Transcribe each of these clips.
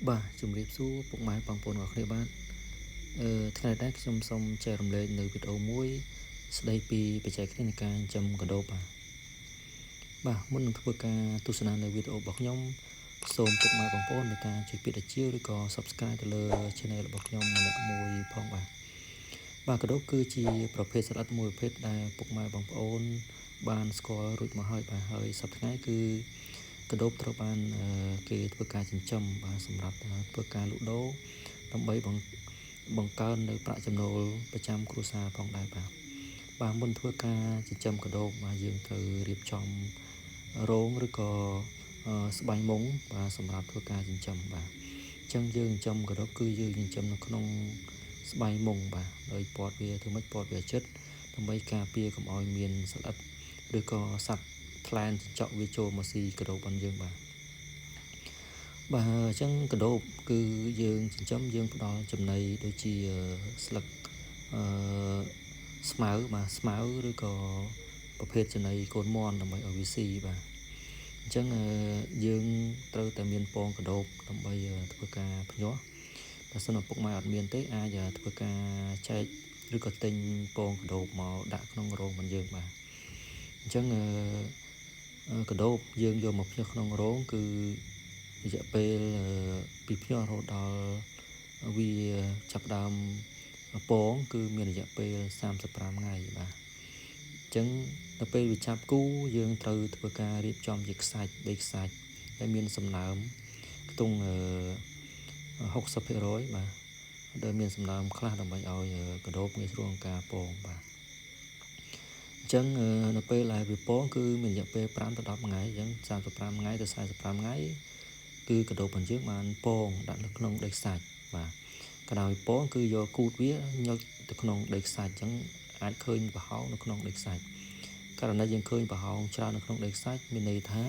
បាទជំរាបសួរពុកម៉ែបងប្អូនទាំងអស់គ្នាបាទថ្ងៃនេះខ្ញុំសូមចែករំលែកនៅវីដេអូមួយស្ដីពីបច្ចេកទេសនៃការចិញ្ចឹមកណ្ដូបបាទបាទមុននឹងធ្វើការទស្សនានៅវីដេអូរបស់ខ្ញុំសូមពុកម៉ែបងប្អូនមេត្តាចុចពាក្យជាឬក៏ Subscribe ទៅលើ Channel របស់ខ្ញុំម្នាក់មួយផងបាទបាទកណ្ដូបគឺជាប្រភេទសត្វល្អិតមួយប្រភេទដែលពុកម៉ែបងប្អូនបានស្គាល់រួចមកហើយបាទហើយសប្តាហ៍ថ្ងៃគឺកណ្ដូបត្រូវបានគេធ្វើការចិញ្ចឹមបាទសម្រាប់ធ្វើការលក់ដូរដើម្បីបង្កើននៅប្រាក់ចំណូលប្រចាំគ្រួសារផងដែរបាទបាទមុនធ្វើការចិញ្ចឹមកណ្ដូបបាទយើងត្រូវរៀបចំរោងឬក៏ស្បៃមុងបាទសម្រាប់ធ្វើការចិញ្ចឹមបាទអញ្ចឹងយើងចិញ្ចឹមកណ្ដូបគឺយើងចិញ្ចឹមនៅក្នុងស្បៃមុងបាទដោយពតវាធ្វើម៉េចពតវាចិត្តដើម្បីការពារកុំឲ្យមានសត្វល្អិតឬក៏សត្វថ្លែនចិញ្ចក់វាចូលមកស៊ីកណ្ដូបរបស់យើងបាទបាទអញ្ចឹងកណ្ដូបគឺយើងចិញ្ចឹមយើងផ្ដល់ចំណីដូចជាស្លឹកអឺស្មៅបាទស្មៅឬក៏ប្រភេទចំណីកូនមាន់ដើម្បីឲ្យវាស៊ីបាទអញ្ចឹងយើងត្រូវតែមានពងកណ្ដូបដើម្បីធ្វើការភ្ញាស់បើសិនឪពុកម៉ែអត់មានទេអាចធ្វើការចែកឬក៏ទិញពងកណ្ដូបមកដាក់ក្នុងរោងរបស់យើងបាទអញ្ចឹងកណ្ដូបយើងយកមកភ្ញាស់ក្នុងរោងគឺរយៈពេលពីភ្ញាស់រហូតដល់វាចាប់ផ្ដើមពងគឺមានរយៈពេល35ថ្ងៃបាទអញ្ចឹងដល់ពេលវាចាប់គូយើងត្រូវធ្វើការរៀបចំជាខ្សាច់ដីខ្សាច់ដែលមានសំណើមខ្ទង់60%បាទដែលមានសំណើមខ្លះដើម្បីឲ្យកណ្ដូបងាយស្រួលក្នុងការពងបាទអញ្ចឹងនៅពេលដែលវាពងគឺមានរយៈពេល5ទៅ10ថ្ងៃអញ្ចឹង35ថ្ងៃទៅ45ថ្ងៃគឺកណ្ដូបរបស់យើងបានពងដាក់នៅក្នុងដីខ្សាច់បាទក្រោយពងគឺយកគូតវាញុចទៅក្នុងដីខ្សាច់អញ្ចឹងអាចឃើញប្រហោងនៅក្នុងដីខ្សាច់ករណីយើងឃើញប្រហោងច្រើននៅក្នុងដីខ្សាច់មានន័យថា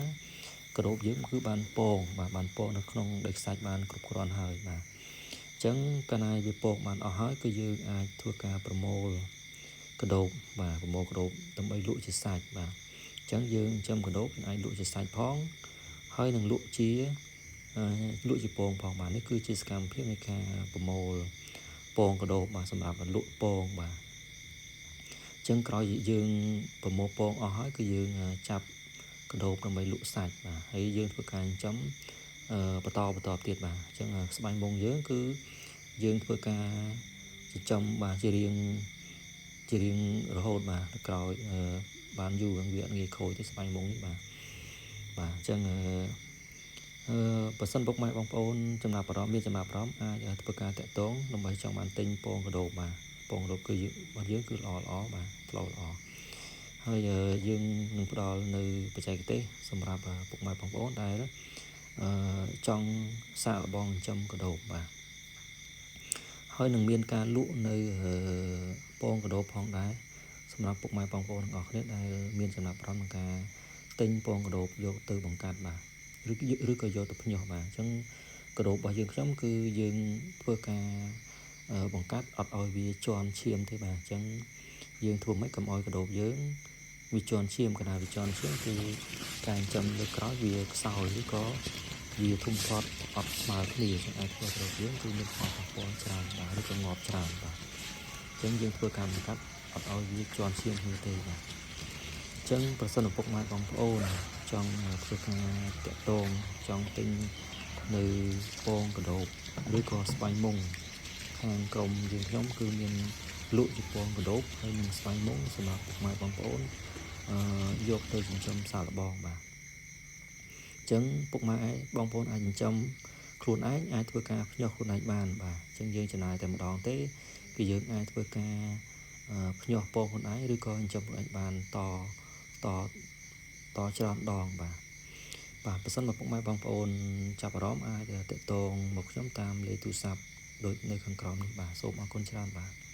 កណ្ដូបយើងគឺបានពងបាទបានពងនៅក្នុងដីខ្សាច់បានគ្រប់គ្រាន់ហើយបាទអញ្ចឹងកាលណាវាពងបានអស់ហើយគឺយើងអាចធ្វើការប្រមូលកណ្ដូបបាទប្រមូលកណ្ដូបដើម្បីលក់ជាសាច់បាទអញ្ចឹងយើងចិញ្ចឹមកណ្ដូបអាចលក់ជាសាច់ផងហើយនឹងលក់ជាពងផងបាទនេះគឺជាសកម្មភាពនៃការប្រមូលពងកណ្ដូបបាទសម្រាប់លក់ពងបាទអញ្ចឹងក្រោយយើងប្រមូលពងអស់ហើយគឺយើងចាប់កណ្ដូបដើម្បីលក់សាច់បាទហើយយើងធ្វើការចិញ្ចឹមបន្តទៀតបាទអញ្ចឹងស្បៃមុងយើងគឺយើងធ្វើការចិញ្ចឹមបាទជារៀងរហូតបាទក្រោយបានយូរវាអត់ងាយខូចទេស្បៃមុងនេះបាទបាទអញ្ចឹងបើសិនពុកម៉ែបងប្អូនចំណាប់អារម្មណ៍មានចំណាប់អារម្មណ៍អាចធ្វើការតាក់ទងដើម្បីចង់បានទិញពងកណ្ដូបបាទពងកណ្ដូបគឺរបស់យើងគឺល្អល្អបាទថ្លោល្អហើយយើងនឹងផ្ដល់នៅបច្ចេកទេសសម្រាប់ពុកម៉ែបងប្អូនដែលចង់សាកល្បងចិញ្ចឹមកណ្ដូបបាទហើយនឹងមានការលក់នៅពងកណ្ដូបផងដែរសម្រាប់ពុកម៉ែបងប្អូនទាំងអស់គ្នាដែលមានចំណាប់អារម្មណ៍ក្នុងការទិញពងកណ្ដូបយកទៅបង្កាត់បាទឬក៏យកទៅភ្ញាស់បាទអញ្ចឹងកណ្ដូបរបស់យើងខ្ញុំគឺយើងធ្វើការបង្កាត់អត់ឲ្យវាជាន់ឈាមទេបាទអញ្ចឹងយើងធ្វើម៉េចកុំឲ្យកណ្ដូបយើងវាជាន់ឈាមកណ្ដាលវាជាន់ឈាមគឺការចិញ្ចឹមលើក្រោយវាខ្សោយឬក៏វាធំធាត់អត់ស្មើគ្នាអញ្ចឹងអាចធ្វើកណ្ដូបយើងគឺមានផលប៉ះពាល់ច្រើនបាទឬក៏ងាប់ច្រើនបាទអញ្ចឹងយើងធ្វើការបង្កាត់អត់ឲ្យវាជាន់ឈាមគ្នាទេបាទអញ្ចឹងប្រសិនឪពុកម៉ែបងប្អូនចង់ធ្វើការតាក់ទងចង់ទិញនៅពងកណ្ដូបឬក៏ស្បៃមុងខាងក្រុមយើងខ្ញុំគឺមានលក់ជាពងកណ្ដូបហើយនិងស្បៃមុងសម្រាប់ពុកម៉ែបងប្អូនយកទៅចិញ្ចឹមសាកល្បងបាទអញ្ចឹងពុកម៉ែបងប្អូនអាចចិញ្ចឹមខ្លួនឯងអាចធ្វើការភ្ញាស់ខ្លួនឯងបានបាទអញ្ចឹងយើងចំណាយតែម្ដងទេគឺយើងអាចធ្វើការភ្ញាស់ពងខ្លួនឯងឬក៏ចិញ្ចឹមខ្លួនឯងបានតច្រើនដងបាទបាទបើសិនមកពុកម៉ែបងប្អូនចាប់អារម្មណ៍អាចតាក់ទងមកខ្ញុំតាមលេខទូរស័ព្ទដូចនៅខាងក្រោមនេះបាទសូមអរគុណច្រើនបាទ។